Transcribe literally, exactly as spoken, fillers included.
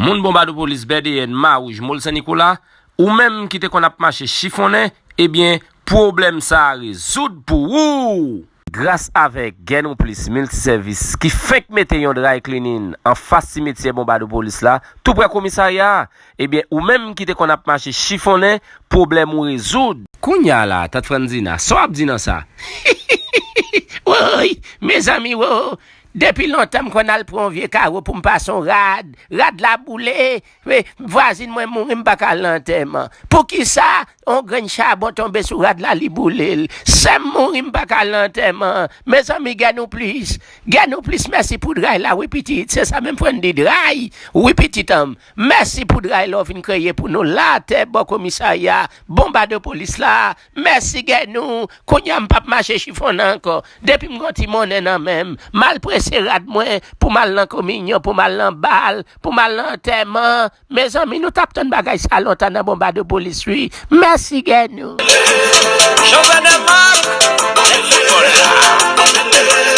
Moun Bonbadopolis, B D N, Mawouj, Mòl Sen Nikola, ou menm ki te konn ap mache chifonnen, ebyen, pwoblèm sa a rezoud pou ou! Gras avèk Gènouplis Miltisèvis ki fenk mete yon dry cleaning anfas simityè Bonbadopolis la, tou prè komisarya a, ebyen, ou menm ki te konn ap mache chifonnen, pwoblèm ou rezoud. Kounye a la, Tant Franzina, sa w ap di nan sa? Woy, mezanmi wo, depi lontan m konn al pran yon vye kawo pou m pase yon rad, rad la boule, vwazin mwen mouri, m pa ka al nan antèman. Poukisa yon grenn chabon tonbe sou rad la, li boule l? Sè m mouri, m pa ka al nan antèman. Mezanmi, Gènouplis, Gènouplis, mèsi pou dray la, wi pitit, se sa menm fò n di, dray, wi pitit an m. Mèsi pou dray la w vin kreye pou nou la, atè bò komisarya, Bonbadopolis la. Mèsi Gènou, kounye a m p ap mache chifonnen ankò. Depi m gen yon ti monnen nan men m, m al prese rad mwen pou m al nan kominyon, pou m al nan bal, pou m al nan antèman. Mezanmi, nou t ap tann bagay sa lontan nan Bonbadopolis, wi. Mèsi Gènou. Jean Vandermark, tèt lekòl la.